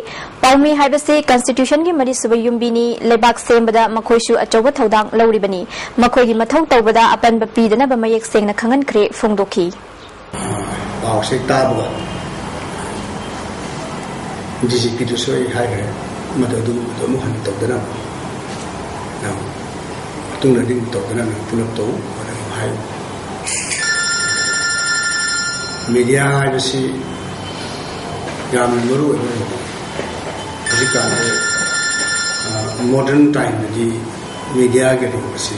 ꯄꯥꯎꯃꯤ ꯍꯥꯏꯕꯁꯤ ꯀꯟꯁꯇꯤꯇ꯭ꯌꯨꯁꯟꯒꯤ ꯃꯔꯤꯁꯨꯕ ꯌꯨꯝꯕꯤꯅꯤ꯫ ꯂꯩꯕꯥꯛ ꯁꯦꯝꯕꯗ ꯃꯈꯣꯏꯁꯨ ꯑꯆꯧꯕ ꯊꯧꯗꯥꯡ ꯂꯧꯔꯤꯕꯅꯤ꯫ ꯃꯈꯣꯏꯒꯤ ꯃꯊꯧ ꯇꯧꯕꯗ ꯑꯄꯟꯕ ꯄꯤꯗꯅꯕ ꯃꯌꯦꯛ ꯁꯦꯡꯅ ꯈꯪꯍꯟꯈ꯭ꯔꯦ ꯐꯣꯡꯗꯣꯛꯈꯤ꯫ ꯄꯥꯎꯁꯦ ꯇꯥꯕꯒ ꯗꯤ ꯖꯤ ꯄꯤꯗꯁꯨ ꯑꯩ ꯍꯥꯏꯈ꯭ꯔꯦ꯫ ꯃꯗꯨ ꯑꯗꯨ ꯑꯗꯨ ꯑꯃꯨꯛ ꯍꯟꯅ ꯇꯧꯗꯅꯕ ꯅꯪ ꯃꯇꯨꯡꯗ ꯑꯗꯨꯝ ꯇꯧꯗꯅꯕ ꯅꯪ ꯄꯨꯂꯞ ꯇꯧ ꯍꯥꯏꯅ ꯑꯗꯨꯝ ꯍꯥꯏꯌꯨ꯫ ꯃꯦꯗꯤꯌꯥ ꯍꯥꯏꯕꯁꯤ ꯌꯥꯝꯅ ꯃꯔꯨ ꯑꯣꯏꯕ ꯔꯣꯜ꯫ ꯍꯧꯖꯤꯛꯀꯥꯟꯗꯤ ꯃꯣꯗꯔꯟ ꯇꯥꯏꯝꯗꯗꯤ ꯃꯦꯗꯤꯌꯥꯒꯤ ꯔꯣꯜ ꯑꯁꯤ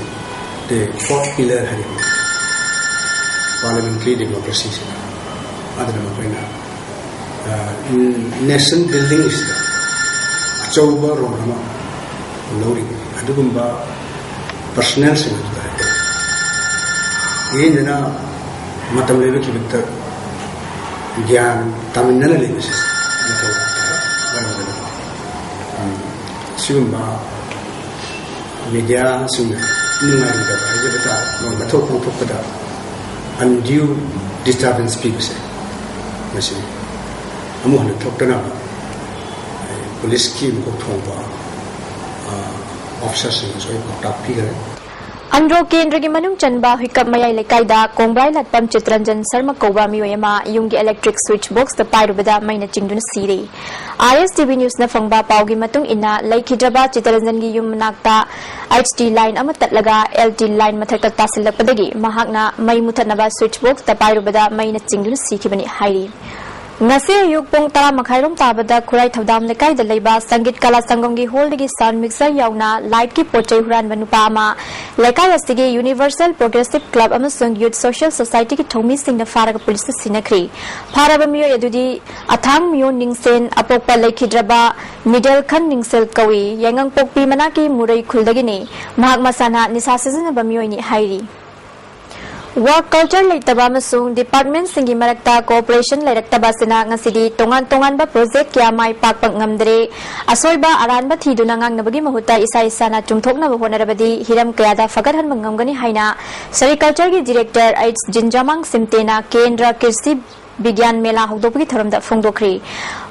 ꯗ ꯐꯣꯔꯠ ꯄꯤꯂꯔ ꯍꯥꯏꯔꯤꯕ ꯄꯥꯔꯂꯤꯌꯥꯃꯦꯟꯇꯔꯤ ꯗꯦꯃꯣꯀ꯭ꯔꯦꯁꯤꯁꯤꯗ ꯑꯗꯨꯅ ꯃꯈꯣꯏꯅ ꯅꯦꯁꯟ ꯕꯤꯜꯗꯤꯡꯁꯤꯗ ꯑꯆꯧꯕ ꯔꯣꯜ ꯑꯃ ꯂꯧꯔꯤ꯫ ꯑꯗꯨꯒꯨꯝꯕ ꯄꯔꯁꯅꯦꯜꯁꯤꯡ ꯑꯗꯨꯗ ꯍꯥꯏꯇꯥꯔꯦ ꯃꯤꯑꯣꯏꯕꯅ ꯃꯇꯝ ꯂꯩꯕ ꯈꯤꯕꯇ ꯒ꯭ꯌꯥꯟ ꯇꯥꯃꯤꯟꯅꯅ ꯂꯩꯕꯁꯤ ꯃꯊꯧ ꯇꯥꯏ꯫ ꯃꯔꯝ ꯑꯗꯨꯅ ꯁꯤꯒꯨꯝꯕ ꯃꯦꯗꯤꯌꯥꯁꯤꯡꯅ ꯅꯨꯡꯉꯥꯏꯔꯣꯏꯗꯕ ꯍꯥꯏꯖꯕ ꯇꯥꯔꯦ ꯃꯣꯏ ꯃꯊꯧ ꯄꯥꯡꯊꯣꯛꯄꯗ ꯑꯟꯗ꯭ꯌꯨ ꯗꯤꯁꯇꯔꯕꯦꯟꯁ ꯄꯤꯕꯁꯦ ꯃꯁꯤ ꯑꯃꯨꯛ ꯍꯟꯅ ꯊꯣꯛꯇꯅꯕ ꯄꯨꯂꯤꯁꯀꯤ ꯃꯀꯣꯛ ꯊꯣꯡꯕ ꯑꯣꯐꯤꯁꯥꯔꯁꯤꯡꯅꯁꯨ ꯑꯩ ꯄꯥꯎꯇꯥꯛ ꯄꯤꯈꯔꯦ꯫ ꯑꯟꯗ꯭ꯔꯣ ꯀꯦꯟꯗ꯭ꯔꯒꯤ ꯃꯅꯨꯡ ꯆꯟꯕ ꯍꯨꯏꯀꯞ ꯃꯌꯥꯏ ꯂꯩꯀꯥꯏꯗ ꯀꯣꯡꯕ꯭ꯔꯥꯏ ꯂꯥꯠꯄꯝ ꯆꯤꯇꯔꯟꯖꯟ ꯁꯔꯃ ꯀꯧꯕ ꯃꯤꯑꯣꯏ ꯑꯃ ꯌꯨꯝꯒꯤ electric switch boxꯇ ꯄꯥꯏꯔꯨꯕꯗ ꯃꯩꯅ ꯆꯤꯡꯗꯨꯅ ꯁꯤꯔꯦ꯫ ISTV newsꯅ ꯐꯪꯕ ꯄꯥꯎꯒꯤ ꯃꯇꯨꯡ ꯏꯟꯅ, ꯂꯩꯈꯤꯗ꯭ꯔꯕ ꯆꯤꯇꯔꯟꯖꯟꯒꯤ ꯌꯨꯝ ꯃꯅꯥꯛꯇ H T line ꯑꯃ ꯇꯠꯂꯒ L T line ꯃꯊꯛꯇ ꯇꯥꯁꯤꯜꯂꯛꯄꯗꯒꯤ ꯃꯍꯥꯛꯅ ꯃꯩ ꯃꯨꯊꯠꯅꯕ switch boxꯇ ꯄꯥꯏꯔꯨꯕꯗ ꯃꯩꯅ ꯆꯤꯡꯗꯨꯅ ꯁꯤꯈꯤꯕꯅꯤ ꯍꯥꯏꯔꯤ꯫ ꯉꯁꯤ ꯑꯌꯨꯛ ꯄꯨꯡ ꯇꯔꯥ ꯃꯈꯥꯏꯔꯣꯝ ꯇꯥꯕꯗ ꯈꯨꯔꯥꯏ ꯊꯧꯗꯥꯝ ꯂꯩꯀꯥꯏꯗ ꯂꯩꯕ ꯁꯪꯒꯤꯠ ꯀꯂꯥ ꯁꯪꯒꯝꯒꯤ hallꯗꯒꯤ sound mixer ꯌꯥꯎꯅ lightꯀꯤ ꯄꯣꯠ ꯆꯩ ꯍꯨꯔꯥꯟꯕ ꯅꯨꯄꯥ ꯑꯃ ꯂꯩꯀꯥꯏ ꯑꯁꯤꯒꯤ Universal Progressive Club ꯑꯃꯁꯨꯡ Youth Social Societyꯒꯤ ꯊꯧꯃꯤꯁꯤꯡꯅ ꯐꯥꯔꯒ ꯄꯨꯂꯤꯁꯇ ꯁꯤꯟꯅꯈ꯭ꯔꯦ꯫ ꯐꯥꯔꯕ ꯃꯤꯑꯣꯏ ꯑꯗꯨꯗꯤ ꯑꯊꯥꯡ ꯃꯤꯌꯣꯟ ꯅꯤꯡꯁꯦꯟ, ꯑꯄꯣꯛꯄ ꯂꯩꯈꯤꯗ꯭ꯔꯕ ꯃꯤꯗꯦꯜ ꯈꯟ ꯅꯤꯡꯁꯦꯜ ꯀꯧꯏ꯫ ꯌꯥꯏꯉꯪꯄꯣꯛꯄꯤ ꯃꯅꯥꯛꯀꯤ ꯃꯨꯔꯩ ꯈꯨꯜꯗꯒꯤꯅꯤ꯫ ꯃꯍꯥꯛ ꯃꯁꯥꯅ ꯅꯤꯁꯥ ꯁꯤꯖꯤꯟꯅꯕ ꯃꯤꯑꯣꯏꯅꯤ ꯍꯥꯏꯔꯤ꯫ Work culture ꯂꯩꯇꯕ ꯑꯃꯁꯨꯡ departmentꯁꯤꯡꯒꯤ ꯃꯔꯛꯇ cooperation ꯂꯩꯔꯛꯇꯕ ꯑꯁꯤꯅ ꯉꯁꯤꯗꯤ ꯇꯣꯉꯥꯟ ꯇꯣꯉꯥꯟꯕ project ꯀꯌꯥ ꯃꯥꯏ ꯄꯥꯛꯄ ꯉꯝꯗ꯭ꯔꯦ꯫ ꯑꯁꯣꯏꯕ ꯑꯔꯥꯟꯕ ꯊꯤꯗꯨꯅ ꯉꯥꯡꯅꯕꯒꯤ ꯃꯍꯨꯠꯇ ꯏꯁꯥ ꯏꯁꯥꯅ ꯆꯨꯝꯊꯣꯛꯅꯕ ꯍꯣꯠꯅꯔꯕꯗꯤ ꯍꯤꯔꯝ ꯀꯌꯥꯗ ꯐꯒꯠꯍꯟꯕ ꯉꯝꯒꯅꯤ ꯍꯥꯏꯅ Sericultureꯒꯤ director H Jinjamang Simteꯅ ꯀꯦꯟꯗ꯭ꯔ ꯀ꯭ꯔꯤꯁꯤ ꯕꯤꯒ꯭ꯌꯥꯟ ꯃꯦꯂꯥ ꯍꯧꯗꯣꯛꯄꯒꯤ ꯊꯧꯔꯝꯗ ꯐꯣꯡꯗꯣꯛꯈ꯭ꯔꯤ꯫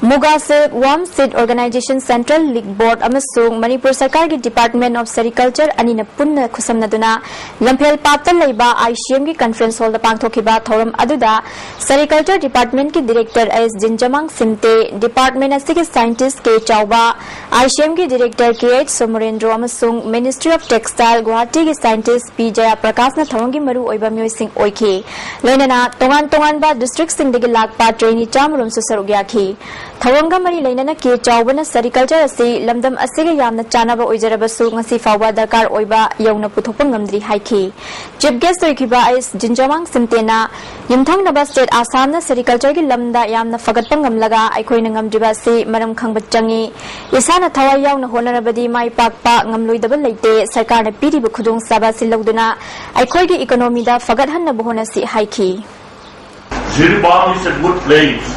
ꯃꯨꯒꯥ ꯁꯤꯜꯛ, ꯋꯥꯝ ꯁꯤꯠ ꯑꯣꯔꯒꯅꯥꯏꯖꯦꯁꯟ, ꯁꯦꯟꯇ꯭ꯔꯦꯜ ꯂꯤꯛ ꯕꯣꯔꯗ ꯑꯃꯁꯨꯡ ꯃꯅꯤꯄꯨꯔ ꯁꯔꯀꯥꯔꯒꯤ ꯗꯤꯄꯥꯔꯠꯃꯦꯟ ꯑꯣꯐ ꯁꯦꯔꯤꯀꯜꯆꯔ ꯑꯅꯤꯅ ꯄꯨꯟꯅ ꯈꯨꯠꯁꯝꯅꯗꯨꯅ ꯂꯝꯐꯦꯜ ꯄꯥꯠꯇ ꯂꯩꯕ ꯑꯥꯏ ꯁꯤ ꯑꯦꯝꯒꯤ ꯀꯟꯐ꯭ꯔꯦꯟꯁ ꯍꯣꯜꯗ ꯄꯥꯡꯊꯣꯛꯈꯤꯕ ꯊꯧꯔꯝ ꯑꯗꯨꯗ ꯁꯦꯔꯤꯀꯜꯆꯔ ꯗꯤꯄꯥꯔꯠꯃꯦꯟꯒꯤ ꯗꯤꯔꯦꯛꯇꯔ ꯑꯦꯁ ꯖꯤꯟꯖꯃꯥꯡ ꯁꯤꯝꯇꯦ, ꯗꯤꯄꯥꯔꯠꯃꯦꯟ ꯑꯁꯤꯒꯤ ꯁꯥꯏꯟꯇꯤꯁ ꯀꯦ ꯆꯥꯎꯕ, ꯑꯥꯏ ꯁꯤ ꯑꯦꯝꯒꯤ ꯗꯤꯔꯦꯛꯇꯔ ꯀꯦ ꯑꯩꯆ ꯁꯣꯃꯣꯔꯦꯟꯗ꯭ꯔꯣ ꯑꯃꯁꯨꯡ ꯃꯤꯅꯤꯁꯇ꯭ꯔꯤ ꯑꯣꯐ ꯇꯦꯛꯁꯇꯥꯏꯜ ꯒꯨꯋꯥꯍꯥꯇꯤꯒꯤ ꯁꯥꯏꯟꯇꯤꯁ ꯄꯤ ꯖꯌꯥꯄ꯭ꯔꯀꯥꯁꯅ ꯊꯧꯔꯝꯒꯤ ꯃꯔꯨꯑꯣꯏꯕ ꯃꯤꯑꯣꯏꯁꯤꯡ ꯑꯣꯏꯈꯤ꯫ ꯂꯣꯏꯅꯅ ꯇꯣꯉꯥꯟ ꯇꯣꯉꯥꯟꯕ ꯗꯤꯁꯇ꯭ꯔꯤꯛꯁꯤꯡꯗꯒꯤ ꯂꯥꯛꯄ ꯇ꯭ꯔꯦꯅꯤ ꯆꯥꯝꯃꯔꯣꯝꯁꯨ ꯁꯔꯨꯛ ꯌꯥꯈꯤ꯫ ꯊꯧꯔꯝꯒ ꯃꯔꯤ ꯂꯩꯅꯅ ꯀꯦ ꯆꯥꯎꯕꯅ ꯁꯦꯔꯤꯀꯜꯆꯔ ꯑꯁꯤ ꯂꯝꯗꯝ ꯑꯁꯤꯒ ꯌꯥꯝꯅ ꯆꯥꯟꯅꯕ ꯑꯣꯏꯖꯔꯕꯁꯨ ꯉꯁꯤ ꯐꯥꯎꯕ ꯗꯔꯀꯥꯔ ꯑꯣꯏꯕ ꯌꯧꯅ ꯄꯨꯊꯣꯛꯄ ꯉꯝꯗ꯭ꯔꯤ ꯍꯥꯏꯈꯤ꯫ ꯆꯤꯐ ꯒꯦꯁ ꯑꯣꯏꯈꯤꯕ ꯑꯩꯁ ꯖꯤꯟꯖꯥꯋꯥꯡ ꯁꯤꯝꯇꯦꯅ ꯌꯨꯝꯊꯪꯅꯕ ꯁ꯭ꯇꯦꯠ ꯑꯁꯥꯝꯅ ꯁꯦꯔꯤꯀꯜꯆꯔꯒꯤ ꯂꯝꯗ ꯌꯥꯝꯅ ꯐꯒꯠꯄ ꯉꯝꯂꯒ ꯑꯩꯈꯣꯏꯅ ꯉꯝꯗ꯭ꯔꯤꯕ ꯑꯁꯤ ꯃꯔꯝ ꯈꯪꯕ ꯆꯪꯏ꯫ ꯏꯁꯥꯅ ꯊꯋꯥꯏ ꯌꯥꯎꯅ ꯍꯣꯠꯅꯔꯕꯗꯤ ꯃꯥꯏ ꯄꯥꯛꯄ ꯉꯝꯂꯣꯏꯗꯕ ꯂꯩꯇꯦ꯫ ꯁꯔꯀꯥꯔꯅ ꯄꯤꯔꯤꯕ ꯈꯨꯗꯣꯡꯆꯥꯕ ꯑꯁꯤ ꯂꯧꯗꯨꯅ ꯑꯩꯈꯣꯏꯒꯤ ꯏꯀꯣꯅꯣꯃꯤꯗ ꯐꯒꯠꯍꯟꯅꯕ ꯍꯣꯠꯅꯁꯤ ꯍꯥꯏꯈꯤ꯫ Jiribam is a good place.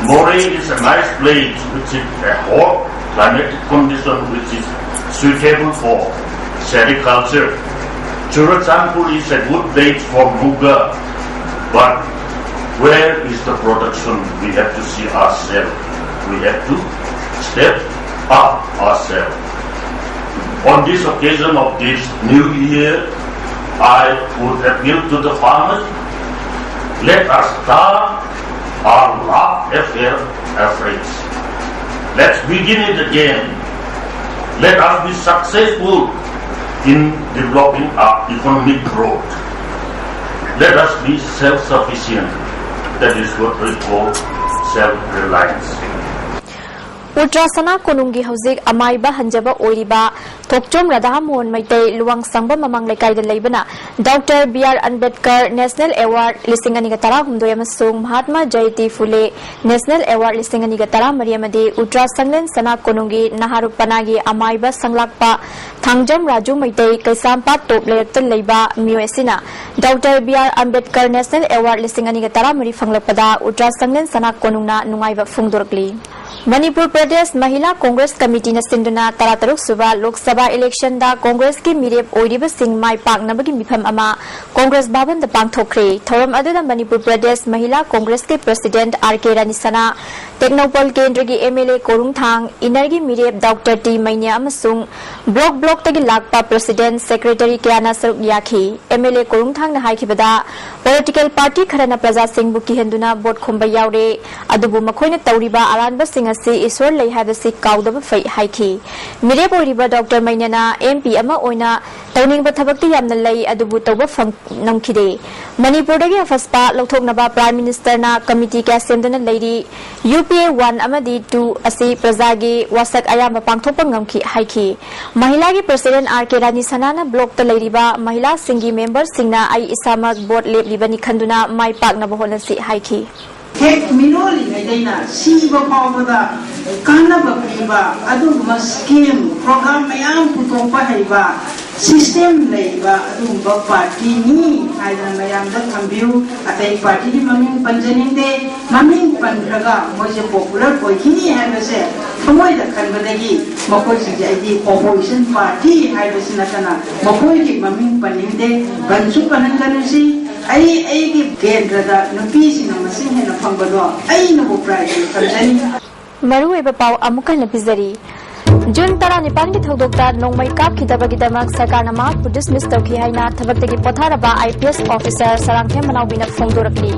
Moreh is a nice place, which is a hot climatic condition which is suitable for sericulture. Churachandpur is a good place for muga, but where is the production? We have to see ourselves. We have to step up ourselves. On this occasion of this new year, I would appeal to the farmers, let us start our love affair afresh. Let's begin it again. Let us be successful in developing our economic growth. Let us be self-sufficient. That is what we call self-reliance. ꯎꯇ꯭ꯔꯥ ꯁꯅꯥ ꯀꯣꯅꯨꯡꯒꯤ ꯍꯧꯖꯤꯛ ꯑꯃꯥꯏꯕ ꯍꯟꯖꯕ ꯑꯣꯏꯔꯤꯕ ꯊꯣꯛꯆꯣꯝ ꯔꯥꯙꯥꯃꯣꯍꯟ ꯃꯩꯇꯩ ꯂꯨꯋꯥꯡꯁꯪꯕꯝ ꯃꯃꯥꯡ ꯂꯩꯀꯥꯏꯗ ꯂꯩꯕꯅ doctor B R Ambedkar national award ꯂꯤꯁꯤꯡ ꯑꯅꯤꯒ ꯇꯔꯥꯍꯨꯝꯗꯣꯏ ꯑꯃꯁꯨꯡ ꯃꯍꯥꯠꯃꯥ ꯖꯌꯇꯤ ꯐꯨꯂꯦ ꯅꯦꯁꯅꯦꯜ ꯑꯦꯋꯥꯔꯗ ꯂꯤꯁꯤꯡ ꯑꯅꯤꯒ ꯇꯔꯥꯃꯔꯤ ꯑꯃꯗꯤ ꯎꯇ꯭ꯔꯥ ꯁꯪꯂꯦꯟ ꯁꯅꯥ ꯀꯣꯅꯨꯡꯒꯤ ꯅꯍꯥꯔꯨꯄꯅꯥꯒꯤ ꯑꯃꯥꯏꯕ ꯁꯪꯂꯥꯛꯄ ꯊꯥꯡꯖꯝ ꯔꯥꯖꯨ ꯃꯩꯇꯩ ꯀꯩꯁꯥꯝꯄꯥꯠ ꯇꯣꯞ ꯂꯩꯔꯛꯇ ꯂꯩꯕ ꯃꯤꯑꯣꯏ ꯑꯁꯤꯅ doctor B R Ambedkar national award ꯂꯤꯁꯤꯡ ꯑꯅꯤꯒ ꯇꯔꯥꯃꯔꯤ ꯐꯪꯂꯛꯄꯗ ꯎꯇ꯭ꯔꯥ ꯁꯪꯂꯦꯟ ꯁꯅꯥ ꯀꯣꯅꯨꯡꯅ ꯅꯨꯡꯉꯥꯏꯕ ꯐꯣꯡꯗꯣꯔꯛꯂꯤ꯫ ꯃꯅꯤꯄꯨꯔ ꯄ꯭ꯔꯗꯦꯁ ꯃꯍꯤꯂꯥ ꯀꯣꯡꯒ꯭ꯔꯦꯁ ꯀꯃꯤꯇꯤꯅ ꯁꯤꯟꯗꯨꯅ ꯇꯔꯥꯇꯔꯨꯛ ꯁꯨꯕ ꯂꯣꯛ ꯁꯚꯥ ꯏꯂꯦꯛꯁꯟꯗ ꯀꯣꯡꯒ꯭ꯔꯦꯁꯀꯤ ꯃꯤꯔꯦꯞ ꯑꯣꯏꯔꯤꯕꯁꯤꯡ ꯃꯥꯏ ꯄꯥꯛꯅꯕꯒꯤ ꯃꯤꯐꯝ ꯑꯃ ꯀꯣꯡꯒ꯭ꯔꯦꯁ ꯚꯕꯟꯗ ꯄꯥꯡꯊꯣꯛꯈ꯭ꯔꯦ꯫ ꯊꯧꯔꯝ ꯑꯗꯨꯗ ꯃꯅꯤꯄꯨꯔ ꯄ꯭ꯔꯗꯦꯁ ꯃꯍꯤꯂꯥ ꯀꯣꯡꯒ꯭ꯔꯦꯁꯀꯤ ꯄ꯭ꯔꯁꯤꯗꯦꯟꯠ ꯑꯥꯔ ꯀꯦ ꯔꯥꯅꯤꯁꯅꯥ, ꯇꯦꯡꯅꯧꯄꯜ ꯀꯦꯟꯗ꯭ꯔꯒꯤ ꯑꯦꯝ ꯑꯦꯜ ꯑꯦ ꯀꯣꯔꯨꯡꯊꯥꯡ, ꯏꯟꯅꯔꯒꯤ ꯃꯤꯔꯦꯞ ꯗꯣꯛꯇꯔ ꯇꯤ ꯃꯩꯅ꯭ꯌꯥ ꯑꯃꯁꯨꯡ ꯕ꯭ꯂꯣꯛ ꯕ꯭ꯂꯣꯛꯇꯒꯤ ꯂꯥꯛꯄ ꯄ꯭ꯔꯁꯤꯗꯦꯟꯠ, ꯁꯦꯀ꯭ꯔꯦꯇꯔꯤ ꯀꯌꯥꯅ ꯁꯔꯨꯛ ꯌꯥꯈꯤ꯫ ꯑꯦꯝ ꯑꯦꯜ ꯑꯦ ꯀꯣꯔꯨꯡꯊꯥꯡꯅ ꯍꯥꯏꯈꯤꯕꯗ, ꯄꯣꯂꯤꯇꯤꯀꯦꯜ ꯄꯥꯔꯇꯤ ꯈꯔꯅ ꯄ꯭ꯔꯖꯥꯁꯤꯡꯕꯨ ꯀꯤꯍꯟꯗꯨꯅ ꯚꯣꯠ ꯈꯣꯝꯕ ꯌꯥꯎꯔꯦ, ꯑꯗꯨꯕꯨ ꯃꯈꯣꯏꯅ ꯇꯧꯔꯤꯕ ꯑꯔꯥꯟꯕꯁꯤꯡ ꯑꯁꯤ ꯏꯁꯣꯔ ꯂꯩ ꯍꯥꯏꯕꯁꯤ ꯀꯥꯎꯗꯕ ꯐꯩ ꯍꯥꯏꯈꯤ꯫ ꯃꯤꯔꯦꯞ ꯑꯣꯏꯔꯤꯕ ꯗꯣꯛꯇꯔ ꯃꯩꯅ꯭ꯌꯥꯅ ꯑꯦꯝ ꯄꯤ ꯑꯃ ꯑꯣꯏꯅ ꯇꯧꯅꯤꯡꯕ ꯊꯕꯛꯇꯤ ꯌꯥꯝꯅ ꯂꯩ, ꯑꯗꯨꯕꯨ ꯇꯧꯕ ꯐꯪ-, ꯉꯝꯈꯤꯗꯦ꯫ ꯃꯅꯤꯄꯨꯔꯗꯒꯤ ꯑꯐꯁꯄꯥ ꯂꯧꯊꯣꯛꯅꯕ ꯄ꯭ꯔꯥꯏꯝ ꯃꯤꯅꯤꯁꯇꯔꯅ ꯀꯃꯤꯇꯤ ꯀꯌꯥ ꯁꯦꯝꯗꯨꯅ ꯂꯩꯔꯤ꯫ ꯌꯨ ꯄꯤ ꯑꯦ ꯋꯥꯟ ꯑꯃꯗꯤ ꯇꯨ ꯑꯁꯤ ꯄ꯭ꯔꯖꯥꯒꯤ ꯋꯥꯁꯛ ꯑꯌꯥꯝꯕ ꯄꯥꯡꯊꯣꯛꯄ ꯉꯝꯈꯤ ꯍꯥꯏꯈꯤ꯫ ꯃꯍꯤꯂꯥꯒꯤ ꯄ꯭ꯔꯁꯤꯗꯦꯟꯠ ꯑꯥꯔ ꯀꯦ ꯔꯥꯅꯤꯁꯅꯥꯅ ꯕ꯭ꯂꯣꯛꯇ ꯂꯩꯔꯤꯕ ꯃꯍꯤꯂꯥꯁꯤꯡꯒꯤ ꯃꯦꯝꯕꯔꯁꯤꯡꯅ ꯑꯩ ꯏꯁꯥꯃꯛ ꯚꯣꯠ ꯂꯦꯞꯂꯤꯕꯅꯤ ꯈꯟꯗꯨꯅ ꯃꯥꯏ ꯄꯥꯛꯅꯕ ꯍꯣꯠꯅꯁꯤ ꯍꯥꯏꯈꯤ꯫ ꯍꯦꯛ ꯃꯤꯔꯣꯜꯂꯤꯉꯩꯗꯩꯅ ꯁꯤꯕ ꯐꯥꯎꯕꯗ ꯀꯥꯟꯅꯕ ꯄꯤꯕ ꯑꯗꯨꯒꯨꯝꯕ ꯁ꯭ꯀꯤꯝ, ꯄ꯭ꯔꯣꯒ꯭ꯔꯥꯝ ꯃꯌꯥꯝ ꯄꯨꯊꯣꯛꯄ ꯍꯩꯕ, ꯁꯤꯁꯇꯦꯝ ꯂꯩꯕ ꯑꯗꯨꯒꯨꯝꯕ ꯄꯥꯔꯇꯤꯅꯤ ꯍꯥꯏꯗꯅ ꯃꯌꯥꯝꯗ ꯊꯝꯕꯤꯌꯨ꯫ ꯑꯇꯩ ꯄꯥꯔꯇꯤꯒꯤ ꯃꯃꯤꯡ ꯄꯟꯖꯅꯤꯡꯗꯦ꯫ ꯃꯃꯤꯡ ꯄꯟꯈ꯭ꯔꯒ ꯃꯣꯏꯁꯦ ꯄꯣꯄꯨꯂꯔ ꯑꯣꯏꯈꯤꯅꯤ ꯍꯥꯏꯕꯁꯦ ꯊꯃꯣꯏꯗ ꯈꯟꯕꯗꯒꯤ ꯃꯈꯣꯏꯁꯤꯡꯁꯦ ꯑꯩꯗꯤ ꯑꯣꯄꯣꯖꯤꯁꯟ ꯄꯥꯔꯇꯤ ꯍꯥꯏꯕꯁꯤ ꯅꯠꯇꯅ ꯃꯈꯣꯏꯒꯤ ꯃꯃꯤꯡ ꯄꯟꯅꯤꯡꯗꯦ꯫ ꯄꯟꯁꯨ ꯄꯟꯍꯟꯒꯅꯨꯁꯤ꯫ ꯑꯩ ꯑꯩꯒꯤ ꯀꯦꯟꯗ꯭ꯔꯗ ꯅꯨꯄꯤꯁꯤꯡꯅ ꯃꯁꯤꯡ ꯍꯦꯟꯅ ꯐꯪꯕꯗꯣ ꯑꯩꯅꯕꯨ ꯄ꯭ꯔꯥꯏꯖ ꯑꯣꯏꯅ ꯊꯝꯖꯅꯤ꯫ ꯃꯔꯨꯑꯣꯏꯕ ꯄꯥꯎ ꯑꯃꯨꯛ ꯍꯟꯅ ꯄꯤꯖꯔꯤ꯫ ꯖꯨꯟ ꯇꯔꯥꯅꯤꯄꯥꯟꯒꯤ ꯊꯧꯗꯣꯛꯇ ꯅꯣꯡꯃꯩ ꯀꯥꯞꯈꯤꯗꯕꯒꯤꯗꯃꯛ ꯁꯔꯀꯥꯔꯅ ꯃꯍꯥꯛꯄꯨ ꯗꯤꯁꯃꯤꯁ ꯇꯧꯈꯤ ꯍꯥꯏꯅ ꯊꯕꯛꯇꯒꯤ ꯄꯣꯊꯥꯔꯕ I P S officer Sarangthem ꯃꯅꯥꯎꯕꯤꯅ ꯐꯣꯡꯗꯣꯔꯛꯂꯤ꯫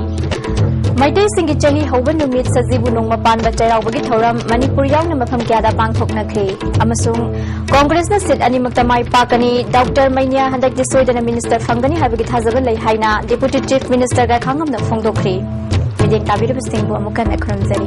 ꯃꯩꯇꯩꯁꯤꯡꯒꯤ ꯆꯍꯤ ꯍꯧꯕ ꯅꯨꯃꯤꯠ ꯁꯖꯤꯕꯨ ꯅꯣꯡꯃ ꯄꯥꯟꯕ ꯆꯩꯔꯥꯎꯕꯒꯤ ꯊꯧꯔꯝ ꯃꯅꯤꯄꯨꯔ ꯌꯥꯎꯅ ꯃꯐꯝ ꯀꯌꯥꯗ ꯄꯥꯡꯊꯣꯛꯅꯈ꯭ꯔꯦ꯫ ꯑꯃꯁꯨꯡ ꯀꯣꯡꯒ꯭ꯔꯦꯁꯅ ꯁꯤꯠ ꯑꯅꯤꯃꯛꯇ ꯃꯥꯏ ꯄꯥꯛꯀꯅꯤ, ꯗꯣꯛꯇꯔ ꯃꯩꯅ꯭ꯌꯥ ꯍꯟꯗꯛꯇꯤ ꯁꯣꯏꯗꯅ ꯃꯤꯅꯤꯁꯇꯔ ꯐꯪꯒꯅꯤ ꯍꯥꯏꯕꯒꯤ ꯊꯥꯖꯕ ꯂꯩ ꯍꯥꯏꯅ ꯗꯦꯄꯨꯇꯤ ꯆꯤꯐ ꯃꯤꯅꯤꯁꯇꯔ ꯒꯥꯏꯈꯥꯉꯝꯅ ꯐꯣꯡꯗꯣꯛꯈ꯭ꯔꯦ꯫ ꯃꯤꯠꯌꯦꯡ ꯇꯥꯕꯤꯔꯤꯕꯁꯤꯡꯕꯨ ꯑꯃꯨꯛ ꯍꯟꯅ ꯈꯨꯔꯨꯝꯖꯔꯤ꯫